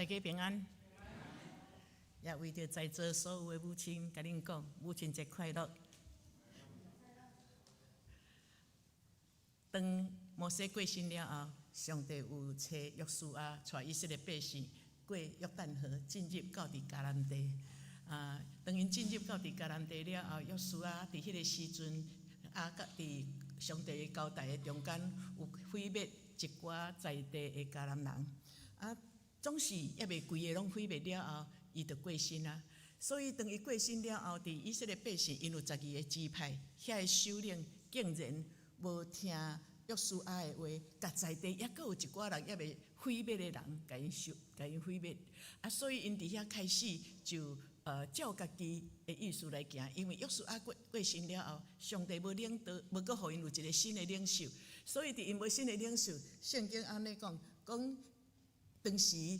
大家平安。也為著在座所有的母親，共恁講母親節快樂。當摩西過身了後，上帝有差約書亞帶以色列百姓過約旦河，進入到佇迦南地。啊，當𪜶進入到佇迦南地了後，約書亞佇彼个時陣，啊，佮佇上帝的交代的中間，有毀滅一寡在地的迦南人。啊，總是猶未規个攏毀滅了後，伊就過身啊。所以當伊過身了後，佇以色列百姓，𪜶有十二个支派，遐个首領竟然無聽約書亞的話，共在地猶閣有一寡人猶未毀滅的人，共𪜶收，共𪜶毀滅。啊，所以𪜶佇遐開始就照家己的意思來行，因為約書亞過身了後，上帝無領導，無閣予𪜶有一个新的領袖，所以佇𪜶無新的領袖，聖經按呢講，講當時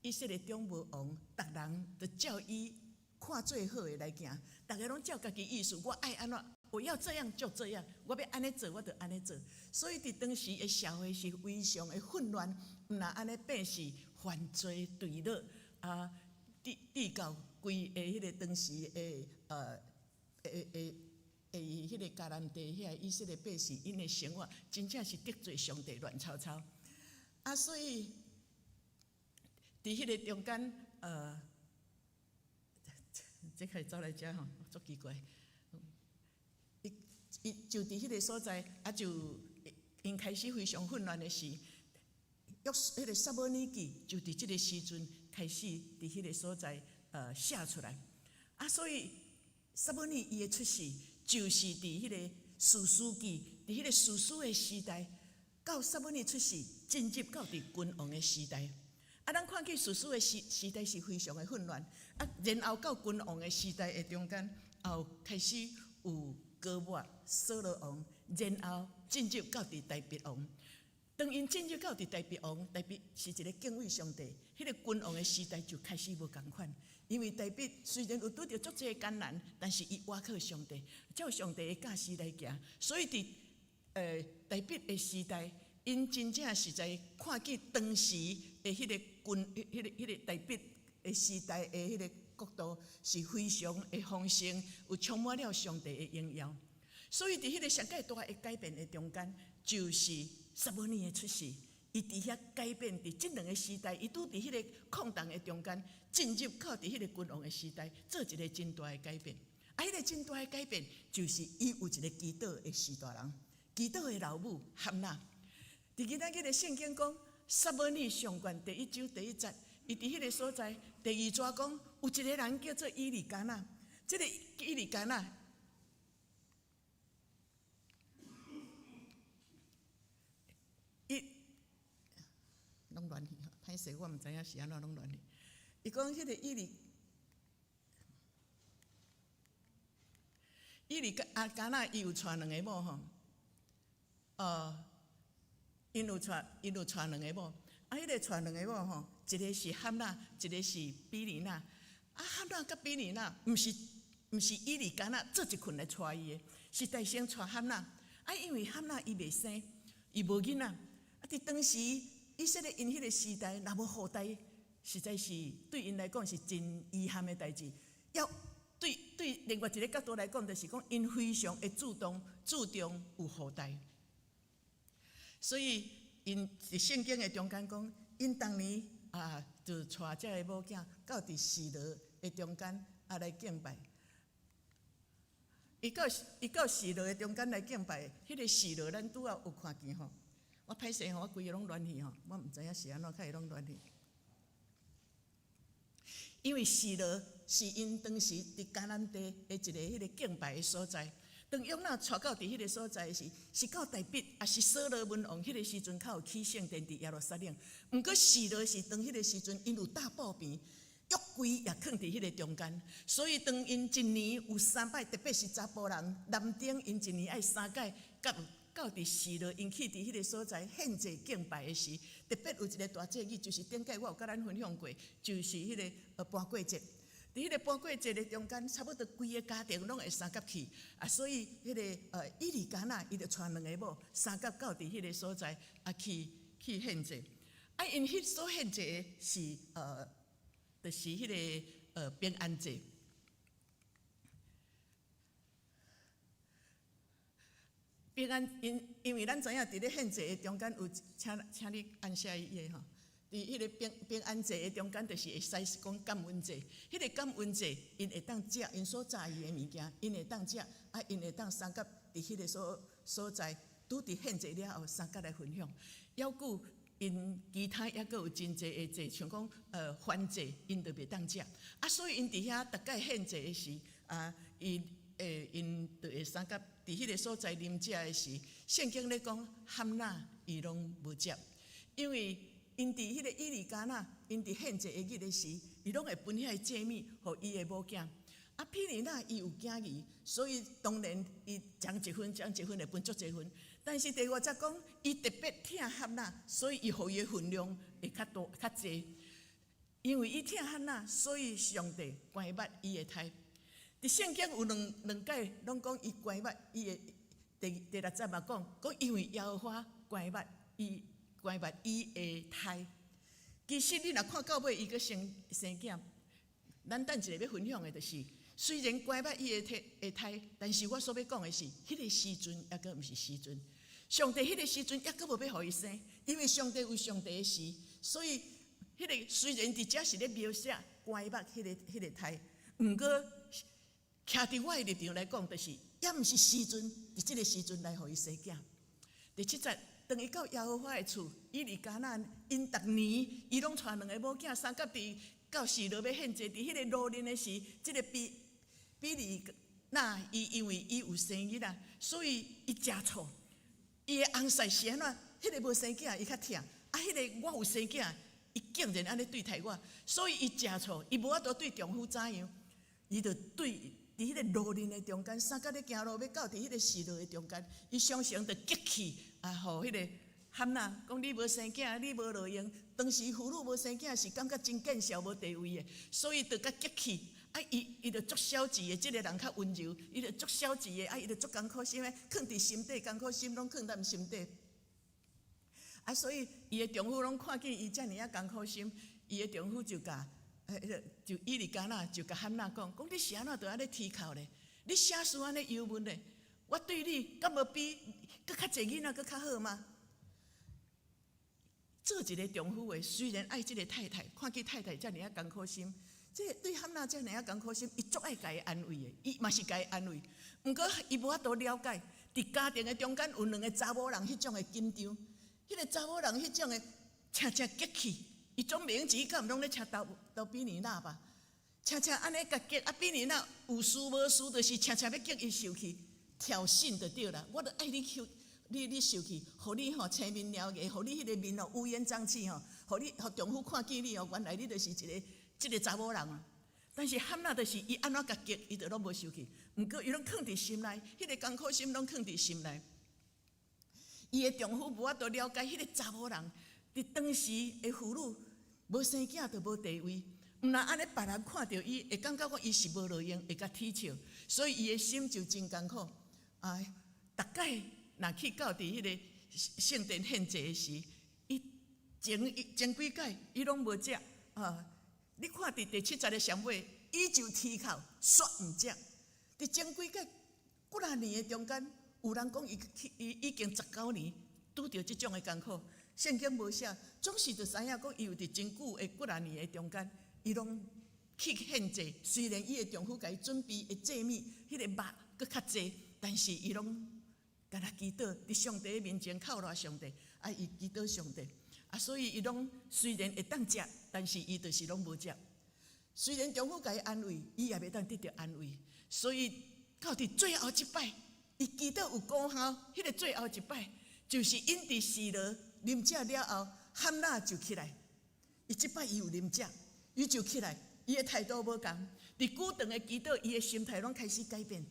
以色列長無王，逐人就照伊看做好的來行，逐个攏照家己意思，我愛按怎，我要這樣就這樣，我欲按呢做我就按呢做。所以佇當時的社會是非常的混亂，毋若按呢變是犯罪墜落啊，至到規个彼个當時的彼个迦南地遐以色列百姓，𪜶的生活真正是得罪上帝亂糟糟。啊，所以佇彼個中間，這可以走來遮吼，足奇怪。伊伊就佇彼个所在，啊就𪜶開始非常混亂的時，約彼个撒母耳記就佇這个時陣開始佇彼个所在寫出來。啊，所以撒母耳伊的出世就是佇彼个士師記，佇彼个士師的時代，到撒母耳出世，進入到佇君王的時代。啊，咱看見士師的時代是非常的混亂，啊，然後到君王的時代的中間，後開始有歌抹、掃羅王，然後進入到佇大衛王。當𪜶進入到佇大衛王，大衛是一个敬畏上帝，彼个君王的時代就開始無仝款。因為大衛雖然有拄著足濟艱難，但是伊倚靠上帝，照上帝的教示來行，所以佇大衛的時代，𪜶真正實在看見當時的彼个君、彼个大衛的時代的彼个國度是非常的豐盛，有充滿了上帝的榮耀。所以佇彼个上蓋大的改變的中間，就是撒母耳的出世。伊佇遐改變，佇這兩个時代，伊拄佇彼个空檔的中間，進入到佇彼个君王的時代，做一个真大的改變。啊，彼个真大的改變，就是伊有一个祈禱的序大人，祈禱的老母哈拿。佇今仔日的聖經講，撒母耳上卷第一章第一節，伊佇彼个所在，第二節講，有一个人叫做以利加拿，這个以利加拿，伊攏亂去，歹勢，我毋知影是按怎攏亂去。伊講彼个以利加拿，伊有娶兩个某吼，𪜶有娶兩个某，啊，彼个娶兩个某吼，一个是哈拿，一个是比尼娜。啊，哈拿佮比尼娜，毋是以利加拿做一群來娶伊的，是大先娶哈拿。啊，因為哈拿伊袂生，伊無囡仔。啊，佇當時以色列𪜶彼个時代，若無後代，實在是對𪜶來講是真遺憾的代誌。要對另外一个角度來講，就是講𪜶非常會注重有後代。所以，𪜶佇聖經的中間講，𪜶當年啊，就帶這个某囝到佇示羅的中間啊來敬拜。伊到示羅的中間來敬拜，彼个示羅咱拄仔有看見吼。我歹勢吼，我規个攏亂去吼，我毋知影是按怎，較會攏亂去。因為示羅是𪜶當時佇迦南地的一个彼个敬拜的所在。當約拿帶到佇彼个所在時，是到大衛，抑是所羅門王彼个時陣較有起聖殿佇耶路撒冷。毋過示羅是當彼个時陣，𪜶有大寶棚，約櫃也囥佇彼个中間，所以當𪜶一年有三擺，特別是查埔人男丁，𪜶一年愛三擺到佇示羅，𪜶去佇彼个所在獻祭敬拜的時，特別有一个大節日，就是頂擺我有佮咱分享過，就是彼个盤粿節。佇彼个盤粿節的中間，差不多規个家庭攏會相佮去啊，所以彼个以利加拿伊就帶兩个某相佮到佇彼个所在啊去獻祭。啊，𪜶彼所獻祭的是就是彼个平安祭。平安因為咱知影佇咧獻祭的中間有，請你按下一頁吼。佇彼個平安祭的中間，就是會使講感恩祭。彼個感恩祭，𪜶會當食，𪜶所炸伊的物件，𪜶會當食，啊，𪜶會當相佮佇彼個所在，拄佇獻祭了後，相佮來分享。猶閣𪜶其他猶閣有真濟的祭，像講燔祭，𪜶就袂當食。啊，所以𪜶佇遐逐擺獻祭的時，啊，𪜶就會相佮佇彼個所在啉食的時，聖經咧講，哈拿伊攏無食，因為𪜶佇彼個以利加拿，𪜶佇獻祭的日的時，伊攏會分遐個祭物予伊的某囝。啊，毗尼拿伊有囝兒，所以當然伊將一份將一份會分足濟份。但是第五節講，伊特別疼哈拿，所以伊予伊的份量會較多較濟。因為伊疼哈拿，所以上帝關目伊的胎。佇聖經有兩擺攏講伊關目伊的，第六節嘛講，講因為耶和華關目伊的胎。其實你若看到尾，伊閣生囝。咱等一下欲分享的就是，雖然關目伊的胎，但是我所欲講的是，彼個時陣猶閣毋是時陣。上帝彼個時陣猶閣無欲予伊生，因為上帝有上帝的時，所以彼個雖然佇遮是咧描寫關目彼個胎，毋過徛佇我的立場來講，就是猶毋是時陣，佇這個時陣來予伊生囝。第七節，當伊到耶和華的厝，以利加拿𪜶逐年伊攏帶兩个某囝相佮佇到示羅欲獻祭，佇彼个路面的時，這个毗尼拿伊因為伊有生囡仔，所以伊食醋。伊的翁婿是按怎？彼个無生囝，伊較疼；啊，彼个我有生囝，伊竟然按呢對待我，所以伊食醋，伊無法度對丈夫怎樣，伊就對佇彼个路面的中間，相佮咧行路欲到佇彼个示羅的中間，伊常常就激氣啊，予彼个哈拿講你無生囝，你無路用。當時婦女無生囝是感覺真見笑無地位的，所以就較激氣。啊，伊就足小氣的，這个人較溫柔，伊就足小氣的，啊，伊就足艱苦心的，囥佇心底，艱苦心攏囥佇心底。啊，所以伊的丈夫攏看見伊遮爾仔艱苦心，伊的丈夫就共，彼个就以利加拿就共哈拿講，講你是按怎就按呢啼哭咧？你啥事按呢憂悶咧？我對你敢無比閣較濟囡仔閣較好嗎？做一个丈夫的，雖然愛這个太太，看見太太遮爾仔艱苦心。這個對哈拿遮爾仔艱苦心，伊足愛共伊安慰的，伊嘛是共伊安慰。毋過伊無法度了解，佇家庭的中間有兩个查某人彼種的緊張，彼個查某人彼種的常常激氣，伊總袂用一工攏咧請鬥鬥毗尼拿吧，常常按呢共激，啊毗尼拿有事無事，就是常常欲激伊受氣，挑釁就對啦。我著愛你受，你受氣，予你吼青面獠牙，予你彼個面吼烏煙瘴氣吼，予你予丈夫看見你哦，原來你就是一个這个查某人啊，但是哈拿就是伊按怎共激，伊就攏無受氣。毋過伊攏囥佇心內，彼個艱苦心攏囥佇心內。伊的丈夫無法度了解彼個查某人，佇當時的婦女無生囝就無地位，毋若按呢別人看著伊，會感覺講伊是無路用，會共恥笑，所以伊的心就真艱苦。哎，逐擺若去到佇彼个聖殿獻祭的時，伊前幾擺伊攏無食啊。你看佇第七節的上尾，伊就啼哭，煞毋食。佇前幾擺幾若年的中間，有人講伊已經19年拄著這種的艱苦。聖經無寫，總是就知影講伊有佇真久的幾若年的中間，伊攏去獻祭。雖然伊的丈夫共伊準備的祭物，彼個肉閣較濟，但是伊攏干焦祈禱，佇上帝的面前靠賴上帝，啊，伊祈禱上帝。啊，所以伊攏雖然會當食，但是伊就是攏無食。雖然丈夫共伊安慰，伊也袂當得著安慰。所以到佇最後一擺，伊祈禱有果效。彼個最後一擺，就是𪜶佇示羅啉食了後，哈拿就起來。伊這擺伊有啉食，伊就起來，伊的態度無仝。佇久長的祈禱，伊的心態攏開始改變。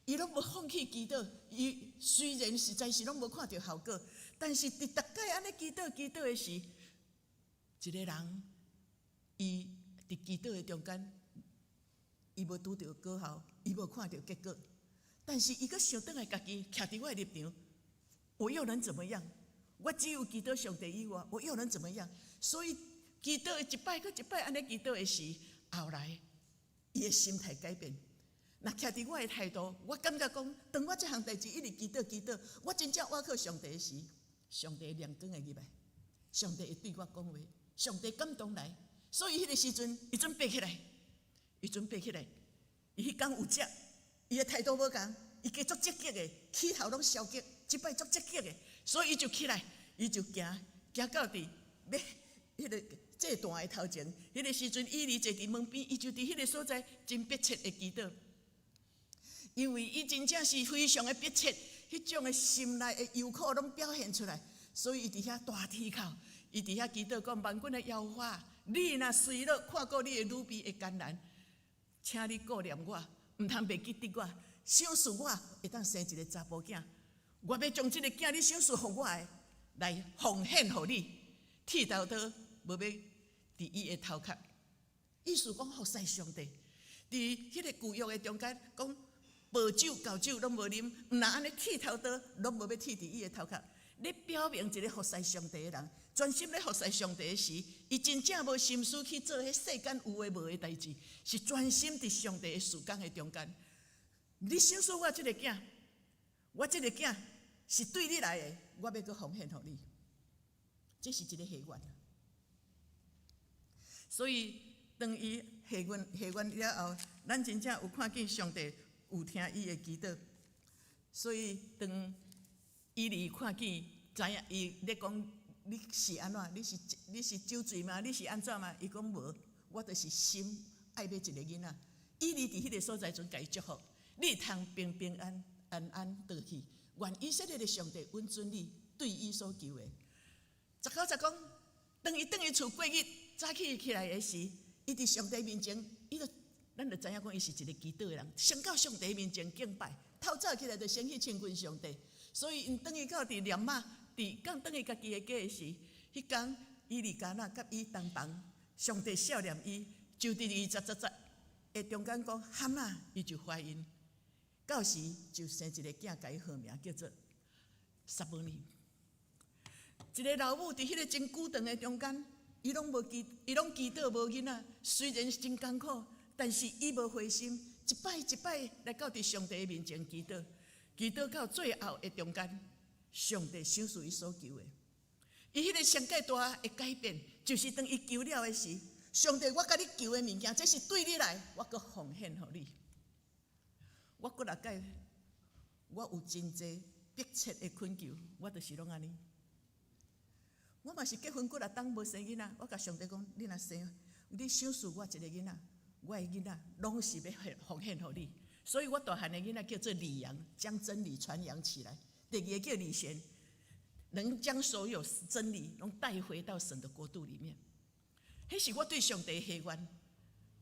伊攏無放棄祈禱，伊雖然實在是攏無看著效果，但是佇逐擺按呢祈禱祈禱的時，一个人伊佇祈禱的中間，伊無拄著果效，伊無看著結果，但是伊閣想轉來家己徛佇我的立場，我又能怎麼樣？我只有祈禱上帝以外，我又能怎麼樣？所以祈禱一擺閣一擺按呢祈禱的時，後來伊的心態改變。若徛佇我的態度，我感覺講，當我這項代誌一直祈禱祈禱，我真正倚靠上帝的時，上帝亮光會入來，上帝會對我講話，上帝感動來。所以彼個時陣，伊準備起來，伊準備起來，伊彼工有食，伊的態度無仝，伊加足積極的，起頭攏消極，這擺足積極的，所以伊就起來，伊就行，行到佇欲彼個祭壇的頭前，彼個時陣，以利坐佇門邊，伊就佇彼個所在真迫切的祈禱，因為伊真正是非常的迫切，彼種的心內的憂苦攏表現出來，所以伊佇遐大啼哭，伊佇遐祈禱講：萬軍的耶和華，你若隨樂看顧你的女婢的艱難，請你顧念我，毋通袂記得我，賞賜我會當生一個查埔囝，我欲將這个囝你賞賜予我的來奉獻予你，剃頭刀無欲佇伊的頭殼。意思講服侍上帝，佇彼個舊約的中間講，薄酒厚酒攏無啉，毋若按呢剃頭刀攏無欲剃佇伊的頭殼。咧表明一個服侍上帝的人，專心咧服侍上帝的時，伊真正無心思去做彼世間有的無的代誌，是專心佇上帝的事工的中間。你賞賜我這个囝，我這个囝是對你來的，我欲閣奉獻予你。這是一個誓願。所以當伊誓願誓願了後，咱真正有看見上帝有聽伊的祈禱。所以當以利看見，知影伊咧講你是按怎？你是酒醉嗎？你是按怎嗎？伊講無，我就是心愛欲一個囡仔。以利佇彼個所在陣共伊祝福，你通平平安安安倒去。願以色列的上帝允准你對伊所求的。19節講，當伊轉去厝過日早起起來的時，伊佇上帝面前，伊就咱就知影講伊是一個祈禱的人，先到上帝面前敬拜，透早起來就先去親近上帝。所以𪜶轉去到佇喇瑪，佇剛轉去家己的家的時，彼工以利加拿佮伊同房，上帝赦免伊，就佇27節的中間講，哈拿伊就懷孕，到時就生一個囝，共伊號名叫做撒母耳。一個老母佇彼個真久長的中間，伊攏無祈，伊攏祈禱無囡仔，雖然是真艱苦，但是伊無灰心，一擺一擺來到佇上帝面前祈禱。祈禱到最後的中間，上帝賞賜伊所求的。伊彼個上蓋大的改變，就是當伊求了的時，上帝，我共你求的物件，這是對你來，我閣奉獻予你。我幾若擺，我有真濟迫切的懇求，我就是攏按呢。我嘛是結婚幾若冬無生囡仔，我共上帝講，你若生，你賞賜我一個囡仔，我的囡仔攏是欲奉獻予你。所以我大漢的囡仔叫做李陽，將真理傳揚起來。第二個叫李賢，能將所有真理攏帶回到神的國度裡面。彼是我對上帝的誓願。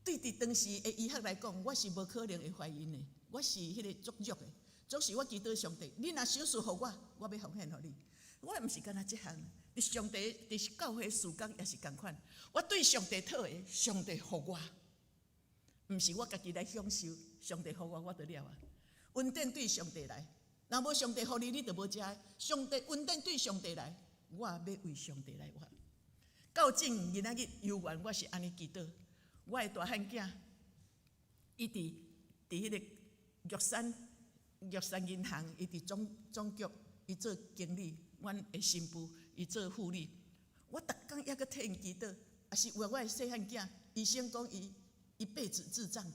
對佇當時的醫學來講，我是無可能會懷孕的，我是彼個足弱的。總是我祈禱上帝，你若賞賜予我，我欲奉獻予你。我毋是干焦這項，佇上帝佇教會事工也是仝款。我對上帝討的，上帝予我，毋是我家己來享受。上帝予我，我就了啊。恩典對上帝來，若無上帝予你，你就無食的。上帝恩典對上帝來，我欲為上帝來活。到今今仔日猶原我是按呢祈禱。我的大漢囝，伊佇彼個玉山銀行，伊佇總局，伊做經理，阮的新婦伊做副理。我逐工猶閣替𪜶祈禱，也是為我的細漢囝。醫生講伊一輩子智障。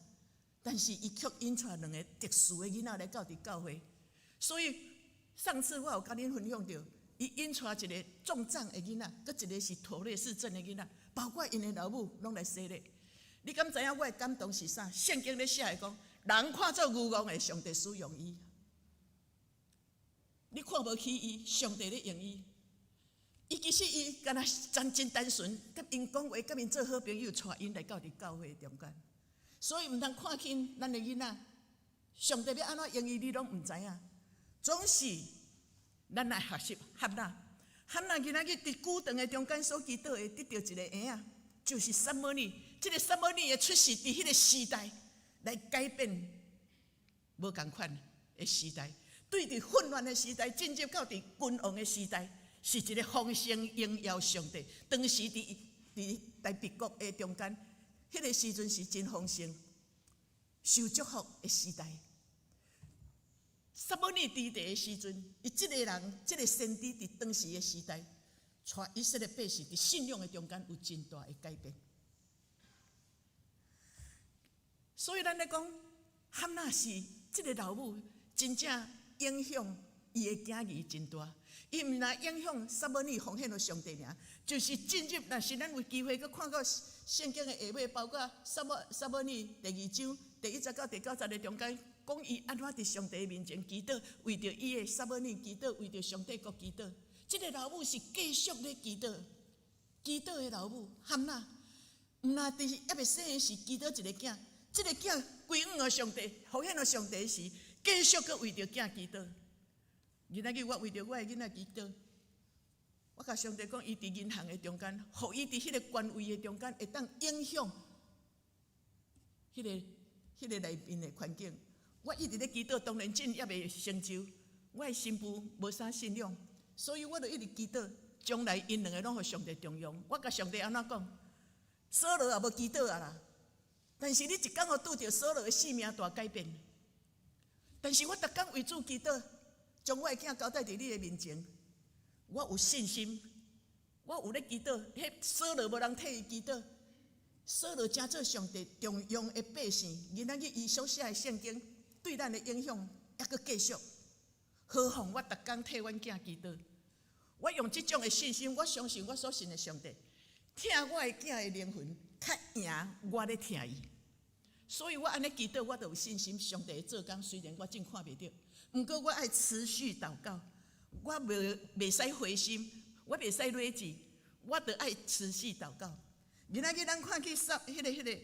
但是伊卻引帶兩个特殊的囡仔來到佇教會，所以上次我有共恁分享著，伊引帶一個重障的囡仔，閣一個是妥瑞氏症的囡仔，包括𪜶的老母攏來洗禮。你敢知影我的感動是啥？聖經咧寫的講，人看做愚戇的，上帝使用伊。你看無起伊，上帝咧用伊。伊其實伊敢若真真單純，佮𪜶講話，佮𪜶做好朋友，帶𪜶來到佇教會中間。所以毋通看輕咱的囡仔，上帝欲按怎用伊，你攏毋知影。總是咱來學習哈拿，哈拿今仔日佇久長的中間所祈禱的，得著一個嬰仔，就是撒母耳。這個撒母耳的出世，佇彼個時代來改變無仝款的時代，對佇混亂的時代進入到佇君王的時代，是一个豐盛榮耀上帝。當時佇大別國的中間，彼個時陣是真豐盛、受祝福的時代。撒母耳佇地的時陣，伊這個人，這個先知佇當時的時代，帶以色列百姓佇信仰的中間有真大的改變。所以咱咧講，含那是這個老母真正影響伊的囝兒真大。伊毋但影響撒母耳奉獻予上帝爾，就是進入，若是咱有機會閣看到聖經的下尾，包括撒母耳第二章第一節到第九節的中間，講伊按怎佇上帝面前祈禱，為著伊的撒母耳祈禱，為著上帝國祈禱。這個老母是繼續咧祈禱，祈禱的老母含那，毋但佇猶未生的時祈禱一個囝，這個囝歸向予上帝，奉獻予上帝時，繼續閣為著囝祈禱。今仔日我為著我的囡仔祈禱，我共上帝講，伊佇銀行的中間，予伊佇彼个權位的中間，會當影響彼个內面的環境。我一直咧祈禱，當然真猶未成就。我的新婦無啥信仰，所以我就一直祈禱，將來𪜶兩个攏予上帝重用。我共上帝按怎講？掃羅也無祈禱啊啦，但是你一工予拄著掃羅的性命大改變。但是我逐工為主祈禱，將我的囝交代佇你的面前，我有信心，我有咧祈禱。彼掃羅無人替伊祈禱，掃羅成做上帝重用的百姓。今仔日伊所寫的聖經對咱的影響猶閣繼續。何況我逐工替阮囝祈禱，我用這種的信心，我相信我所信的上帝，疼我的囝的靈魂較贏我咧疼伊。所以我按呢祈禱，我就有信心，上帝會做工。雖然我正看袂著，毋過我愛持續禱告，我袂使灰心，我袂使劣志，我著愛持續禱告。今仔日咱看去撒彼个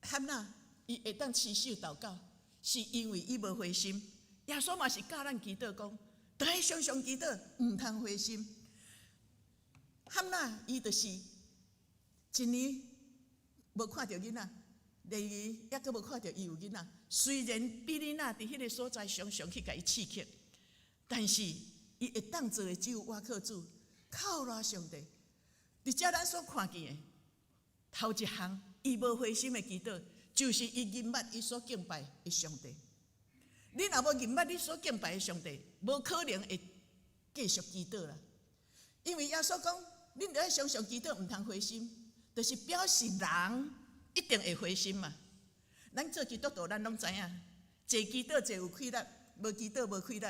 含那，伊會當持續禱告，是因為伊無灰心。耶穌嘛是教咱祈禱講，著愛常常祈禱，毋通灰心。含那伊就是一年無看著囡仔，第二年猶閣無看著伊有囡仔。雖然比尼娜佇彼个所在常常去共伊刺激，但是伊會當做的只有倚靠主，靠賴上帝。佇遮咱所看見的頭一項，伊無灰心的祈禱，就是伊認捌伊所敬拜的上帝。你若無認捌你所敬拜的上帝，無可能會繼續祈禱啦。因為耶穌講，恁著愛常常祈禱，毋通灰心，就是表示人一定會灰心嘛。咱做基督徒，咱攏知影，濟祈禱濟有氣力，無祈禱無氣力。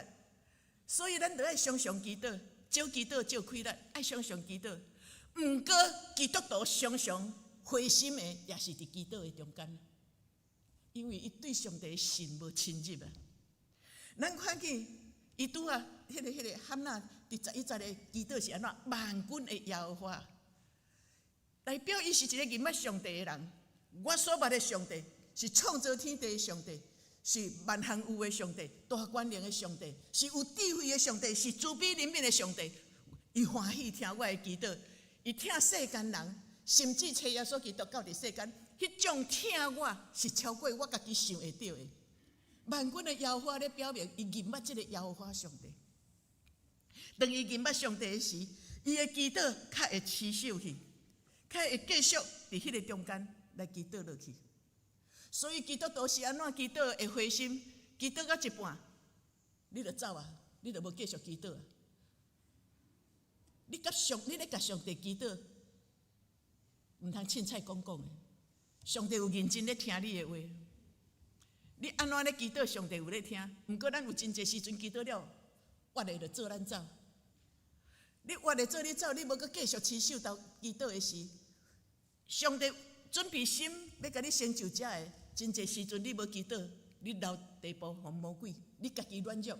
所以咱著愛常常祈禱，少祈禱少氣力，愛常常祈禱。毋過基督徒常常灰心的，也是佇祈禱的中間，因為伊對上帝的信無深入啊。咱看見伊拄啊，彼个含那佇11節的祈禱是按怎？萬軍的耶和華，代表伊是一個認捌上帝的人。我所捌的上帝是創造天地的上帝，是萬項有的上帝，大權能的上帝，是有智慧的上帝，是慈悲憐憫的上帝。伊歡喜聽我的祈禱，伊疼世間人，甚至差耶穌基督到佇世間，彼種疼我是超過我家己想會著的。萬軍的耶和華咧表明，伊認捌這个耶和華上帝。當伊認捌上帝的時，伊的祈禱較會持續去，較會繼續佇彼个中間來祈禱落去。所以基督徒是按怎祈禱會灰心？祈禱到一半，你就走啊，你就無繼續祈禱啊。你咧共上帝祈禱，毋通凊彩講講的。上帝有認真咧聽你的話。你按怎咧祈禱，上帝有咧聽。毋過咱有真濟時陣祈禱了，倚咧就做咱走。你倚咧做你走，你無閣繼續持續到祈禱的時，上帝準備心欲共你成就這个，真濟時陣你無祈禱，你留地步予魔鬼，你家己軟弱，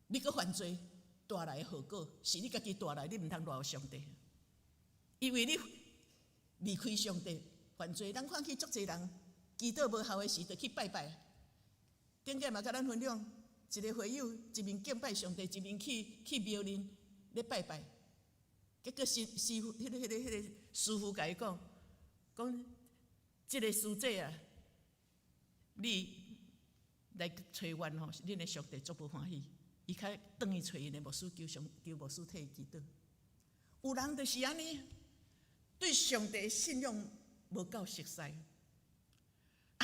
你閣犯罪帶來的後果，是你家己帶來，你毋通賴予上帝，因為你離開上帝犯罪。咱看去足濟人祈禱無效的時，就去拜拜。頂擺嘛共咱分享，一個會友一面敬拜上帝，一面去廟裡咧拜拜。結果師傅，彼个師傅共伊講，講這个師姐啊，你來揣阮吼，恁的上帝足無歡喜。伊較轉去揣𪜶的牧師，求上求牧師替伊祈禱。有人就是按呢，對上帝的信仰無夠熟似，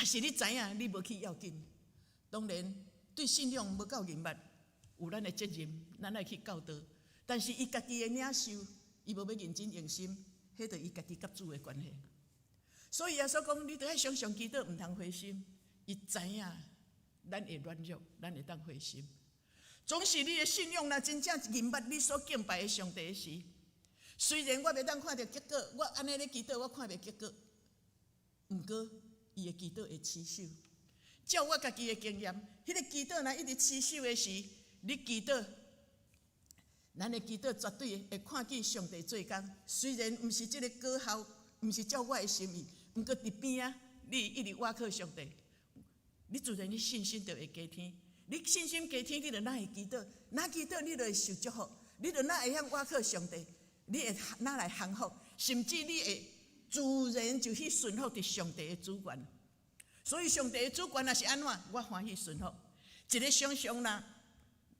抑是你知影你無去要緊。當然，對信仰無夠嚴密，有咱的責任，咱愛去教導。但是伊家己的領受，伊無欲認真用心，彼就伊家己佮主的關係。所以耶穌講，你著愛常常祈禱，毋通灰心。伊知影咱會軟弱，咱會當灰心。總是你的信仰若真正認捌你所敬拜的上帝時，雖然我袂當看著結果，我按呢咧祈禱，我看袂結果。毋過伊的祈禱會持守。照我家己的經驗，彼個祈禱若一直持守的時，你祈禱，咱的祈禱絕對會看見上帝做工。雖然毋是這個果效，毋是照我的心意，毋過佇邊仔，你一直倚靠上帝，你自然你信心就會加添。你信心加添，你就若會祈禱，若祈禱你就會受祝福，你就若會曉倚靠上帝，你會若來降服，甚至你會自然就去順服佇上帝的主權。所以上帝的主權若是按怎，我歡喜順服。一個常常若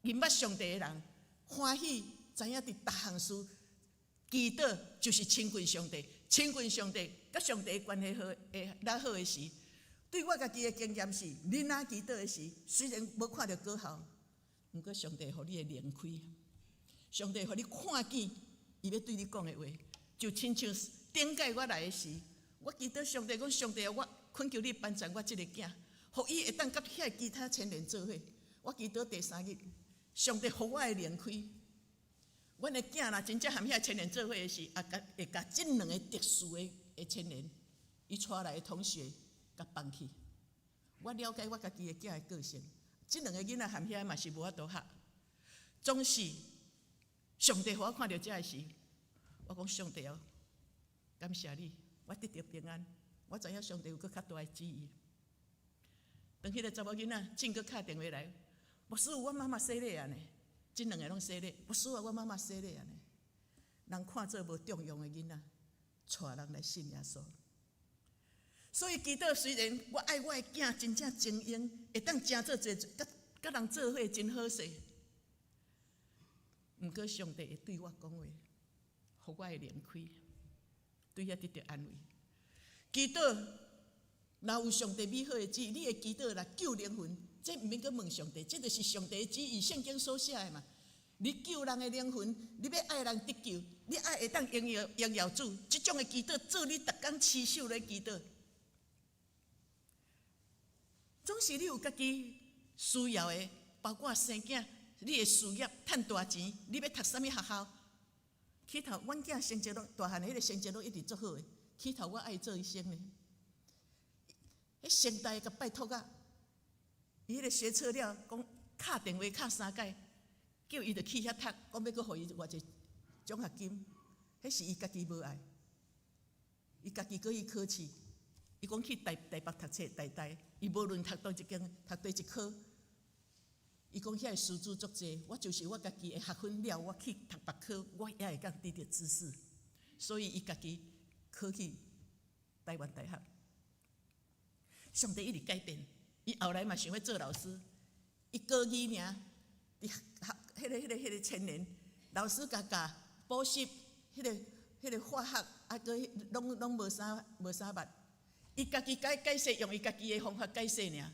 認捌上帝的人，歡喜知影佇逐項事祈禱就是親近上帝，親近上帝，佮上帝關係好，會較好的時，對我家己的經驗是，你若祈禱的時，雖然無看著果效，毋過上帝予你的靈開，上帝予你看見伊欲對你講的話，就親像頂擺我來的時，我祈禱上帝講，上帝啊，我懇求你幫助我這个囝，予伊會當佮遐其他青年做伙。我祈禱第三日，上帝予我的靈開。阮的囝若真正和遐青年做伙的時，也共會共這兩个特殊的青年，伊帶來的同學共放去。我了解我家己的囝的個性，這兩个囡仔和遐嘛是無法度合。總是上帝予我看著這个時，我講上帝哦，感謝你，我得著平安。我知影上帝有閣較大的旨意。當彼个查某囡仔進閣敲電話來，牧師，我媽媽洗禮啊呢，這兩个攏洗禮。牧師啊，我媽媽洗禮啊呢。人看做無重用的囡仔，帶人來信耶穌。所以祈禱雖然我愛我的囝真正精英，會當成做一个佮佮人做伙真好勢。毋過上帝會對我講話，予我的靈開，對遐得著安慰。祈禱若有上帝美好的旨意，你會祈禱來救靈魂，這毋免閣問上帝，這就是上帝的旨意，聖經所寫的嘛。你救人的靈魂，你欲愛人得救，你愛會當榮耀榮耀主，這種的祈禱做你逐工持守咧祈禱。總是你有家己需要的，包括生囝，你的事業趁大錢，你欲讀啥物學校？起頭，阮囝成績攏大漢的彼个成績攏一直足好的。起頭我愛做醫生呢，彼成大共拜託啊，伊彼个學測了，講敲電話敲三擺，叫伊著去遐讀，講欲閣予伊偌濟獎學金，彼是伊家己無愛，伊家己閣去考試，伊講去台台北讀冊，台大，伊無論讀佗一間，讀佗一科，伊講遐个師資足濟，我就是我家己的學分了，我去讀別科，我也會當得著知識，所以伊家己考去台灣大學。上帝一直改變，伊後來嘛想欲做老師，伊高二爾，佇學彼个青年，老師共教補習，彼个化學啊，閣攏攏無啥無啥捌，伊家己解解釋，用伊家己的方法解釋爾。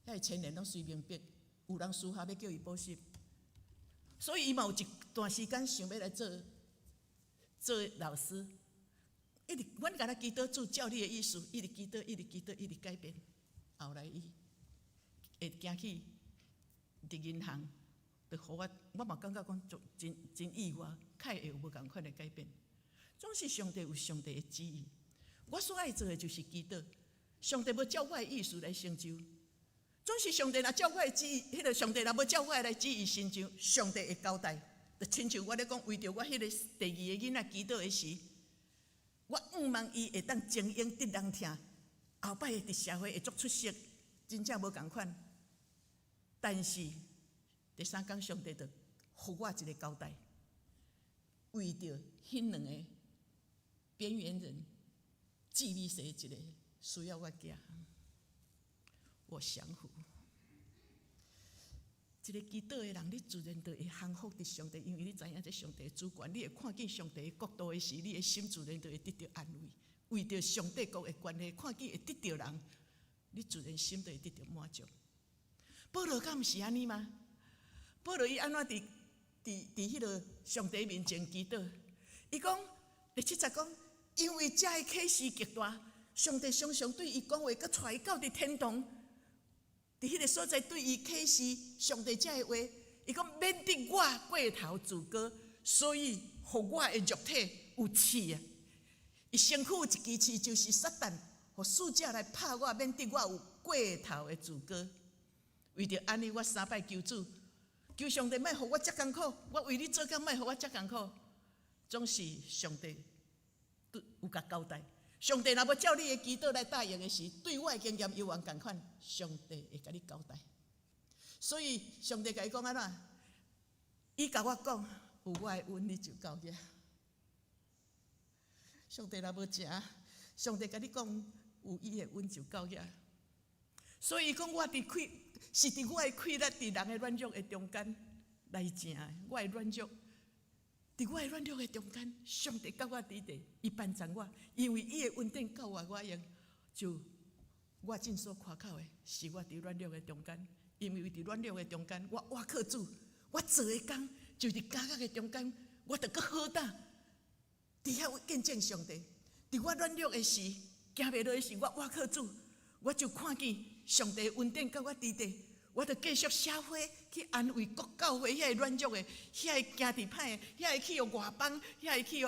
遐个青年攏隨明白，有人私下欲叫伊補習，所以伊嘛有一段時間想欲來做做老師。一直，阮共他祈禱主照你的意思，一直祈禱，一直祈禱，一直改變。後來伊會行去佇銀行，就予我，我嘛感覺講足真真意外，較會有無仝款的改變。總是上帝有上帝的旨意，我所愛做的就是祈禱。上帝無照我的意思來成就，總是上帝若照我的旨意，彼個上帝若無照我的來旨意成就，上帝會交代。就親像我咧講，為著我彼個第二个囡仔祈禱的時，我向望伊會當精英得人疼，後擺佇社會會足出色，真正無仝款。但是第三工，上帝就予我一個交代，為著彼兩個邊緣人，志美生一個需要我囝，我降服。一个祈禱的人，你自然就會降服佇上帝，因為你知影這上帝的主權，你會看見上帝的國度的時，你的心自然就會得著安慰。為著上帝國的關係，看見會得著人，你自然心就會得著滿足。保羅敢毋是按呢嗎？保羅伊按怎佇彼个上帝面前祈禱？伊講第七節講，因為這个啟示極大，上帝常常對伊講話，閣帶伊到佇天堂，佇彼个所在對伊啟示上帝這个話。伊講免得我過頭自高，所以予我的肉體有刺啊！伊身軀有一支刺，就是撒旦，予使者來拍我，免得我有過頭的自高。為著按呢，我三擺求主，求上帝莫予我遮艱苦，我為你做工，莫予我遮艱苦。總是上帝都有共交代。上帝若無照你的祈禱來答應的時，對我的經驗猶原仝款，上帝會共你交代。所以上帝共伊講按怎？伊共我講，有我的恩你就夠額。上帝若無誠，上帝共你講有伊的恩就夠額。所以伊講我佇氣是佇我的氣力，佇人的軟弱的中間來成的，我的軟弱。佇我的軟弱的中間，上帝佮我佇佇，伊幫助我，因為伊的恩典夠我，我用就我盡所誇口的，是我佇軟弱的中間，因為佇軟弱的中間，我倚靠主，我做的工就佇監獄的中間，我就閣好膽，佇遐見證上帝。佇我軟弱的時，行袂落的時，我倚靠主，我就看見上帝恩典佮我佇佇。我就繼續寫批去安慰各教會遐个軟弱的，遐个行佇歹的，遐个去予外邦，遐个去予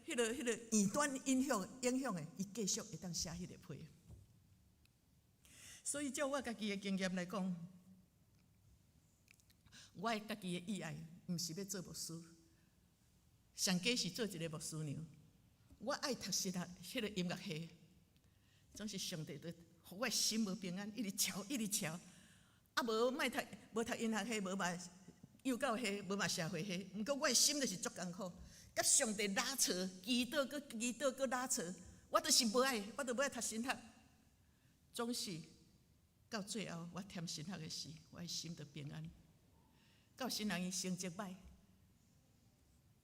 彼个異端影響的，伊繼續會當寫彼個批。所以照我家己的經驗來講，我的家己的意愛，毋是欲做牧師，上佳是做一个牧師娘。我愛讀神學，彼个音樂系，總是上帝都予我心無平安，一直敲，一直敲。啊，無莫讀，無讀音樂系，無嘛幼教系，無嘛社會系。毋過我的心就是足艱苦，佮上帝拉扯，祈禱，閣祈禱，閣拉扯，我就是無愛，我就無愛讀神學。總是到最後，我踮神學的時，我的心就平安。到新人伊成績歹，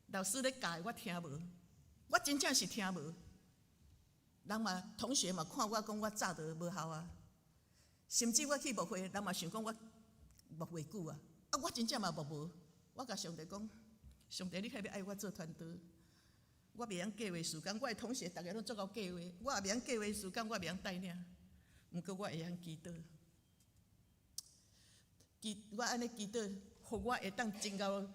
老師咧教的我聽無，我真正是聽無。人嘛同學嘛看我講我早就無效啊。甚至我去牧會，人嘛想講我牧袂久啊！啊，我真正嘛牧無。我共上帝講，上帝，你較欲愛我做傳道？我袂曉計劃時間，我的同學逐个攏足𠢕計劃，我也袂曉計劃時間，我袂曉帶領。毋過我會曉祈禱，祈我按呢祈禱，予我會當真𠢕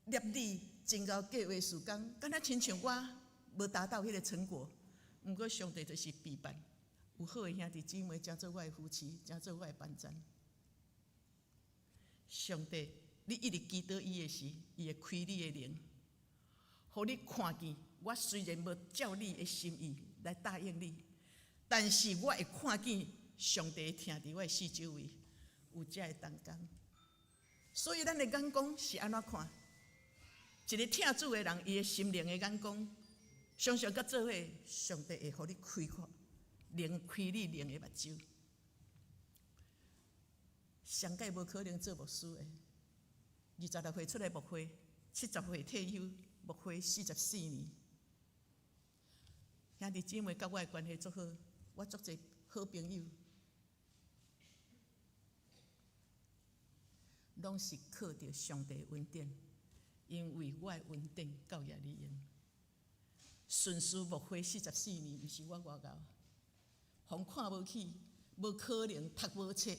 立志，真𠢕計劃時間，敢若親像我無達到彼个成果。毋過上帝就是備辦。有好的兄弟姊妹，成做我的扶持，成做我的幫贊。上帝，你一直祈禱伊的時，伊會開你的靈，予你看見。我雖然無照你的心意來答應你，但是我會看見上帝疼佇我的四周圍，有這个同工。所以咱的眼光是按怎看？一個疼主的人，伊的心靈的眼光，常常佮做伙，上帝會予你開闊。靈開你靈的目睭，上蓋無可能做牧師的。26歲出來牧會，70歲退休，牧會44年。兄弟姊妹佮我的關係足好，我足濟好朋友，攏是靠著上帝恩典，因為我的恩典夠額你用。順序牧會四十四年，毋是我偌𠢕。予看無起，無可能讀無冊，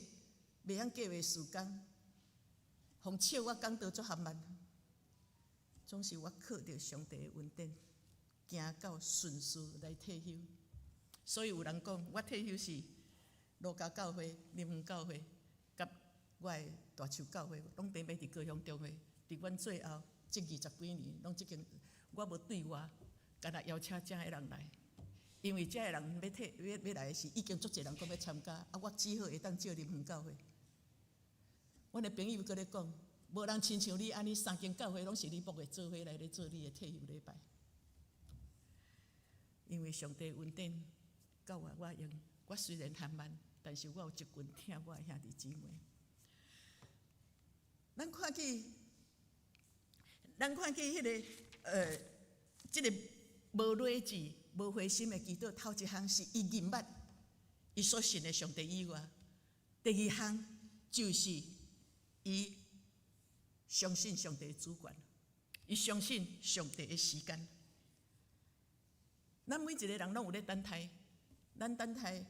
袂曉計劃時間，予笑我講道足含慢，總是我靠著上帝的恩典，行到順序來退休。所以有人講，我退休是蘆洲教會、林園教會，佮我的大樹教會，攏佇欲佇高雄中會。佇阮最後這二十幾年，攏這間我無對外，干焦邀請遮的人來。因為遮的人欲退欲欲來的時，已經足濟人講欲參加，啊，我只好會當借林園教會。阮的朋友閣咧講，無人親像你按呢三間教會攏是你牧的做伙來咧做你的退休禮拜。因為上帝恩典夠我，我用我雖然含慢，但是我有一群疼我的兄弟姊妹。咱看見彼个這个無理智、無灰心的祈禱，頭一項是伊認捌伊所信的上帝以外，第二項就是伊相信上帝的主權，伊相信上帝的時間。咱每一個人攏有咧等待，咱等待，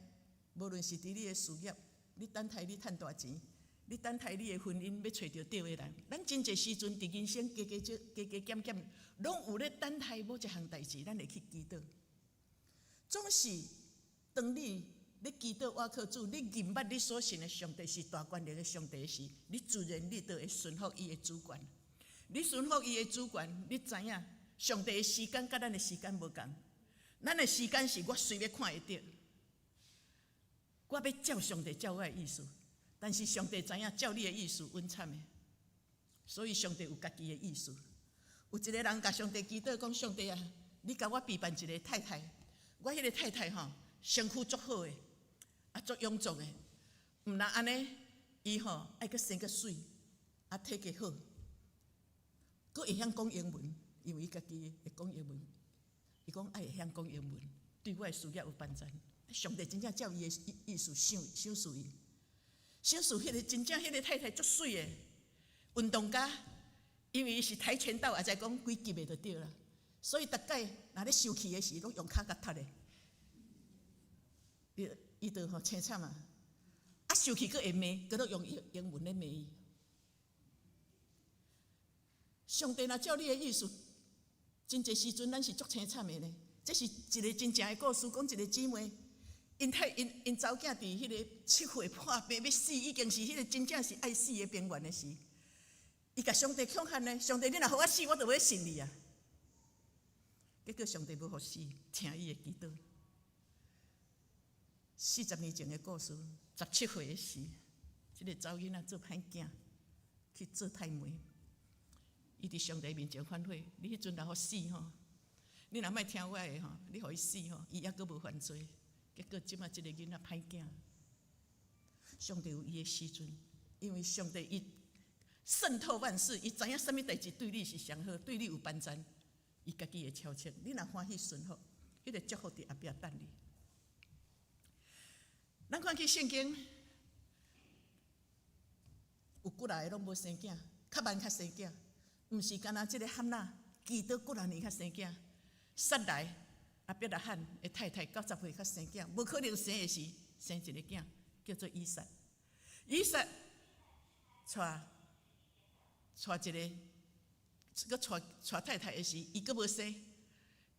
無論是佇你的事業，你等待你趁大錢，你等待你的婚姻欲揣著對的人，咱真濟時陣佇人生加加少、加加減減，攏有咧等待某一項代誌，咱會去祈禱。總是當你咧祈禱倚靠主，你認捌你所信的上帝是大權能的上帝時，你自然你就會順服伊的主權。你順服伊的主權，你知影上帝的時間佮咱的時間無仝。咱的時間是我隨欲看會著，我欲照上帝照我的意思，但是上帝知影照你的意思穩慘的，所以上帝有家己的意思。有一個人共上帝祈禱講：上帝啊，你共我備辦一個太太，我彼個太太吼身軀足好的，啊足勇壯的，毋但按呢，伊吼愛閣生閣媠，啊體格好，閣會曉講英文，因為伊家己會講英文。伊講愛會曉講英文，對我的事業有幫助。上帝真正照伊的意思賞賞賜伊，賞賜彼個真正彼個太太足媠的運動家，因為伊是跆拳道，也知講幾級的就對啦。所以逐擺若咧生氣的時，攏用跤共踢的。伊伊就吼凄慘啊！啊生氣閣會罵，閣閣用英英文咧罵伊。上帝若照你的意思，真濟時陣咱是足凄慘的呢。這是一個真正的故事，講一個姊妹，𪜶太𪜶𪜶查某囝佇彼個7歲破病欲死，已經是彼個真正是愛死的邊緣的時，伊共上帝恐嚇呢，上帝你若予我死，我就欲信你啊。結果上帝無予死，聽伊的祈禱。40年前的故事，17歲的時，這個查某囡仔做歹囝，去做太媒。伊佇上帝面前反悔，你彼陣若予死吼，你若莫聽我的吼，你予伊死吼，伊猶閣無犯罪。結果這馬這個囡仔歹囝，上帝有伊的時陣，因為上帝伊滲透萬事，伊知影啥物代誌對你是上好，對你有幫助，伊家己會敲切。你若歡喜順服，彼個祝福佇後壁等你。咱看去聖經，有幾若個攏無生囝，較慢較生囝。毋是干焦這個哈拿祈禱幾若年才生囝，撒萊亞伯拉罕的太太90歲才生囝，無可能生的時生一个囝，叫做以撒。以撒娶娶一个，閣娶娶太太的時，伊閣無生。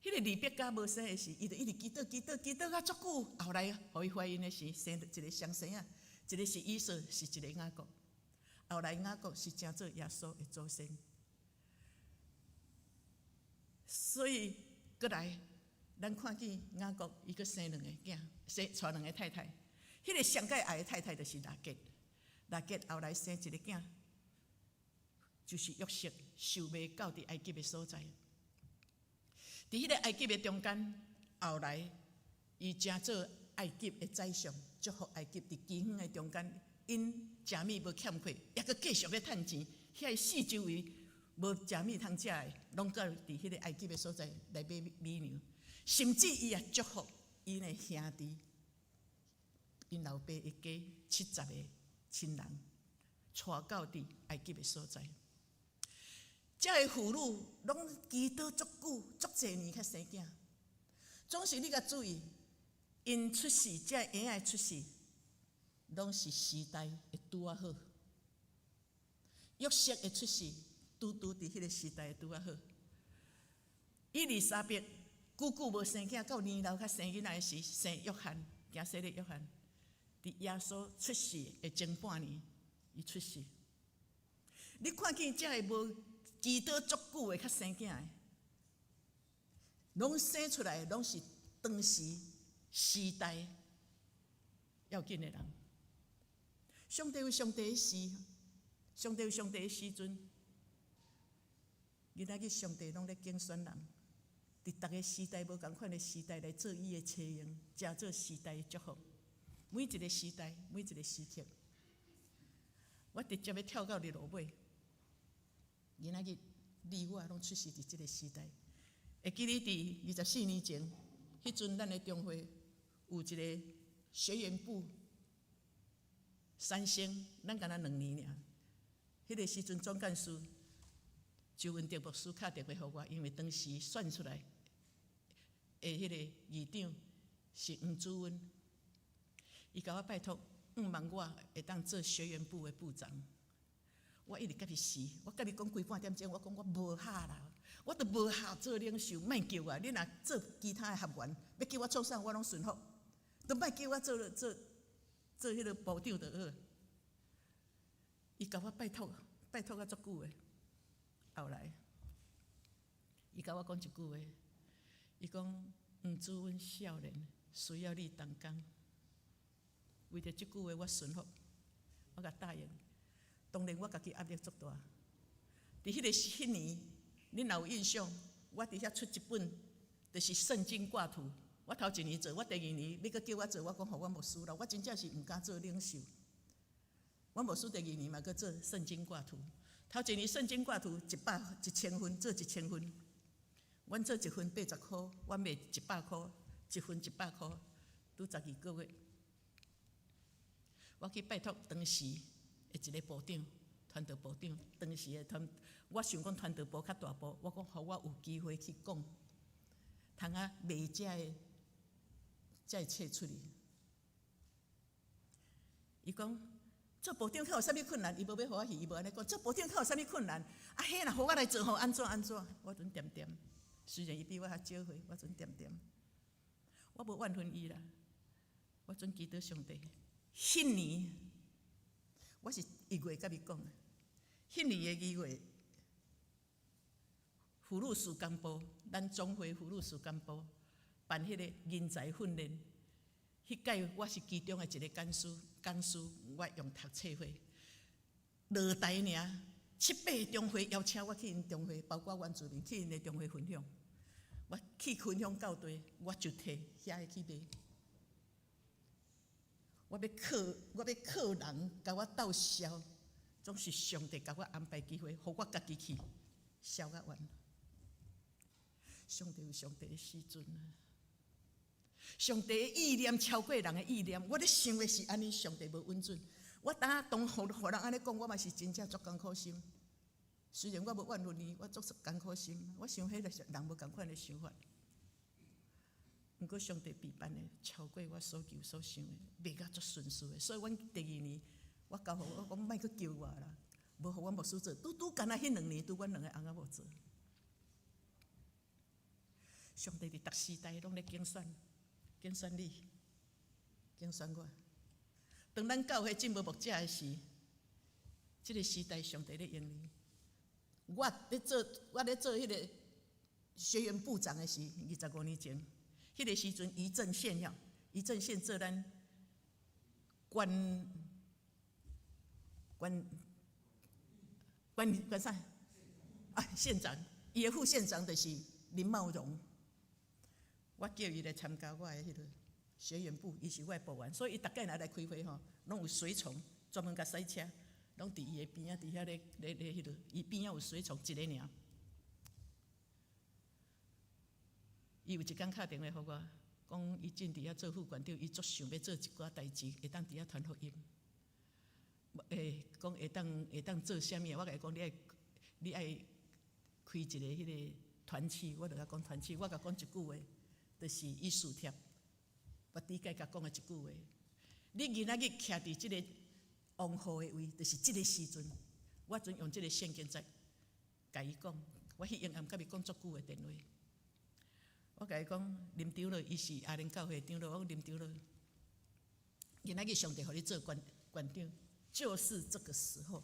彼個利百加無生的時，伊就一直祈禱祈禱祈禱甲足久，後來予伊懷孕的時，生一個雙生仔，一個是以掃，是一個雅各。後來雅各是成做耶穌的祖先。所以，閣來，咱看見雅各伊閣生兩個囝，生娶兩個太太。彼個上蓋愛的太太就是拉結，拉結後來生一個囝，就是約瑟，受賣到佇埃及的所在。佇彼個埃及的中間，後來伊成做埃及的宰相，祝福埃及佇饑荒的中間，𪜶食物無欠缺，猶閣繼續咧趁錢，遐四周圍無食物通食的，攏過佇彼個埃及的所在來買米糧，甚至伊也祝福𪜶的兄弟，𪜶老爸一家70個親人，帶到佇埃及的所在。這个婦女攏祈禱足久、足濟年才生囝，總是你共注意，𪜶出世，這個嬰仔出世，攏是時代會拄仔好。約瑟的出世，拄拄佇彼個時代會拄仔好。伊麗莎白久久無生囝，到年老才生囡仔的時，生約翰，行洗禮約翰。佇耶穌出世的前半年，伊出世。你看見這个無祈禱足久的較生囝的，攏生出來攏是當時時代要緊的人。上帝有上帝的時，上帝有上帝的時陣。今仔日上帝攏咧揀選人，佇逐个時代無仝款的時代來做伊的車用，成做時代的祝福。每一個時代，每一個時刻，我直接欲跳到日落尾。今仔日你我攏出世佇這個時代。會記得佇24年前，彼陣咱的中會有一個學員部三星，咱敢若2年爾。彼個時陣總幹事周文德牧師敲電話予我，因為當時選出來的彼個議長是黃主溫，伊共我拜託，向望我會當做學員部的部長。我一直共伊死，我共伊講規半點鐘，我講我無合啦，我都無合做領袖，莫叫我。你若做其他的學員，欲叫我創啥，我攏順服，都莫叫我做做做彼個部長就好。伊共我拜託，拜託啊足久的。後來，伊共我講一句話，伊講黃主溫少年需要你同工。為著這句話，我順服，我共答應。當然，我家己壓力足大。佇彼個彼年，恁若有印象，我佇遐出一本，就是聖經掛圖。我頭一年做，我第二年欲閣叫我做，我講予阮牧師啦。我真正是毋敢做領袖。阮牧師第二年嘛閣做聖經掛圖。頭一年聖經掛圖一百一千份，做一千份。阮做一份80箍，阮賣100箍，一份100箍，拄12個月。我去拜託當時的一個部長，傳道部長，當時的傳，我想講傳道部較大部，我講予我有機會去講，通啊賣這个這个冊出去。伊講做部長較有啥物困難？伊無欲予我去，伊無按呢講。做部長較有啥物困難？啊，彼若予我來做吼，按怎按怎？我陣恬恬，雖然伊比我較少歲，我陣恬恬，我無怨恨伊啦。我陣祈禱上帝，彼年我是1月共伊講的，彼年的2月，婦女事工部，咱總會婦女事工部辦彼個人才訓練，彼屆我是其中的一個講師，講師我用讀冊會落台爾，七八個中會邀請我去𪜶中會，包括原住民去𪜶的中會分享。我去分享到地，我就提遐个去賣。我欲靠人共我鬥銷，總是上帝共我安排機會，予我家己去銷甲完。上帝有上帝的時陣啊！上帝的意念超過人的意念，我咧想的是按呢，上帝無允准。我當當予予人按呢講，我嘛是真正足艱苦心。雖然我無怨恨伊，我足艱苦心。我想彼個是人無仝款的想法。毋過上帝備辦的超過我所求所想的，賣甲足順遂的。所以阮第二年我交予我講莫閣叫我啦，無予阮牧師做，拄拄干焦彼2年，拄阮兩個翁仔某做。上帝佇逐時代攏咧揀選，揀選你，揀選我。當咱教會進無牧者的時，這個時代上帝咧用你。我咧做彼個學員部長的時，25年前，彼個時陣余正憲了，余正憲做咱關關關關啥？啊，縣長，伊的副縣長就是林茂榮。我叫伊來參加我的彼個學員部，伊是我的部員，所以伊逐擺若來開會吼，攏有隨從專門共駛車，攏佇伊的邊仔，佇遐咧咧咧彼個，伊邊仔有隨從一個爾。伊有一工敲電話予我，講伊正佇遐做副館長，伊足想欲做一寡代誌，會當佇遐傳福音。講會當做啥物？我共伊講，你愛開一個彼個團契，我就共講團契，我共講一句話，就是以斯帖。我頂擺共講的一句話，你今仔日徛佇這個王后的位，就是這個時陣，我陣用這個聖經節共伊講，我彼晚暗共伊講足久的電話。我共伊講，林長老，伊是阿蓮教會長老，我講林長老，今仔日上帝予你做館館長，就是這個時候，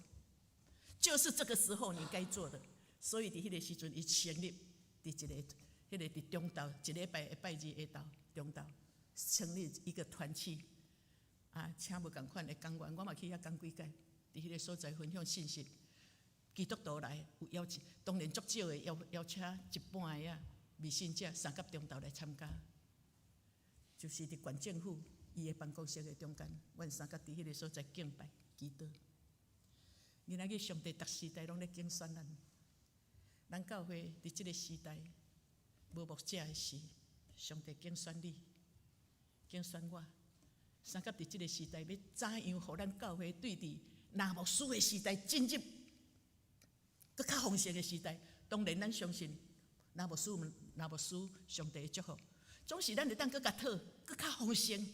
就是這個時候你該做的。所以佇彼個時陣，伊成立佇一個彼個佇中晝，一禮拜的拜二下晝中晝，成立一個團契，啊，請無仝款的講員，我嘛去遐講幾擺，佇彼個所在分享信息。基督徒來有邀請，當然足少的邀邀請一半的啊，未信者三甲中晝來參加，就是佇縣政府伊的辦公室的中間，阮三甲佇彼個所在敬拜祈禱。今仔日上帝逐時代攏咧揀選咱。咱教會佇這个時代無牧者的時，上帝揀選你，揀選我。相佮佇這个時代，欲怎樣予咱教會對佇若牧師的時代進入閣較豐盛的時代？當然，咱相信若牧師，若牧師，上帝的祝福，總是咱會當閣共討，閣較豐盛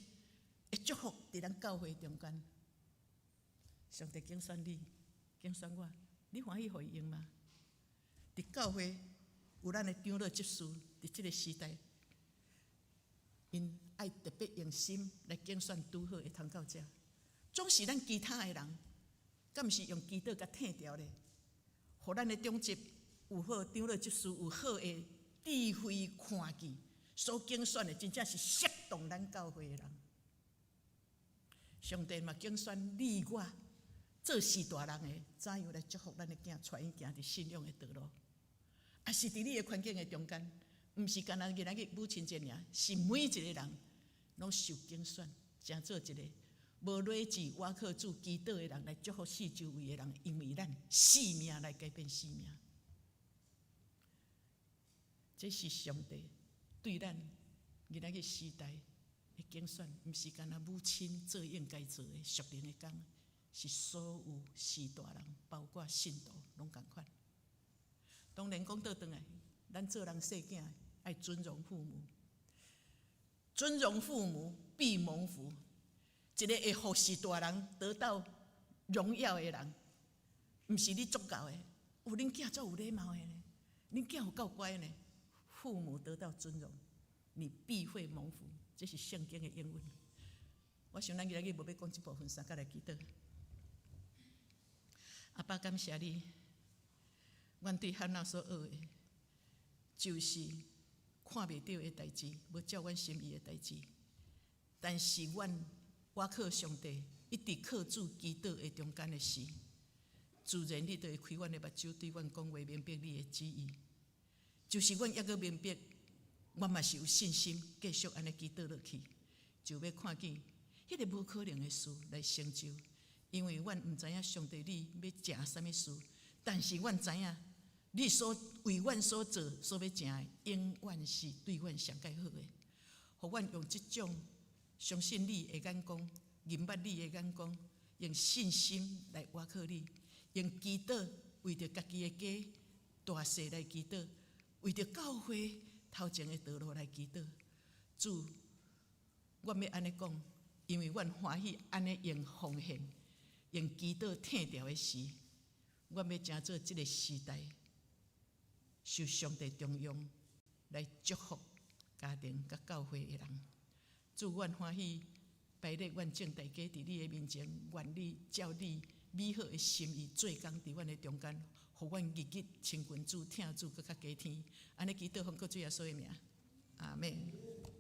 的祝福佇咱教會中間。上帝揀選你，揀選我，你歡喜予伊用嗎？佇教會有咱的長老執事，佇這个時代，𪜶愛特別用心來揀選拄好的通到遮。總是咱其他的人，敢毋是用祈禱共退掉咧？予咱的長執有好長老執事有好的智慧看見，所揀選的真正是適當咱教會的人。上帝嘛揀選你我做序大人的，怎樣來祝福咱的囝，帶𪜶行佇信仰的道路？啊，是佇你的環境的中間，毋是干焦今仔日母親節爾，是每一个人攏受揀選，成做一个無累志、倚靠主祈禱的人來祝福四周圍的人，因為咱生命來改變生命。這是上帝對咱今仔日時代的揀選，毋是干焦母親做應該做的屬靈的工，是所有序大人，包括信徒，攏仝款。當然講倒轉來，咱做人細囝愛尊榮父母，尊榮父母必蒙福。一个會服侍大人得到榮耀的人，毋是你足𠢕的，有恁囝足有禮貌的呢，恁囝有夠乖呢。父母得到尊榮，你必會蒙福。這是聖經的應允。我想咱今日無欲講這部分，相佮來祈禱。阿爸，感謝你，阮對漢娜所學的，就是看袂著的代誌，無照阮心意的代誌。但是阮倚靠上帝，一直靠主祈禱的中間的時，自然你就會開阮的目睭，對阮講話，明白你的旨意。就是阮猶閣明白，我嘛是有信心，繼續按呢祈禱落去，就欲看見彼个無可能的事來成就。因為阮毋知影上帝你欲成啥物事，但是阮知影你所為阮所做、所欲成的，永遠是對阮上蓋好的。予阮用這種相信你的眼光，認捌你的眼光，用信心來倚靠你，用祈禱為著家己的家大細來祈禱，為著教會頭前的道路來祈禱。主，我欲按呢講，因為阮歡喜按呢用奉獻、用祈禱退掉的時，我欲成做這个時代受上帝重用來祝福家庭佮教會的人。主，阮歡喜擺列阮眾大家佇你的面前，願你照你美好的心意做工佇阮的中間，予阮日日親近主、疼主，閣較加添。按呢祈禱奉靠主耶穌的名，阿們。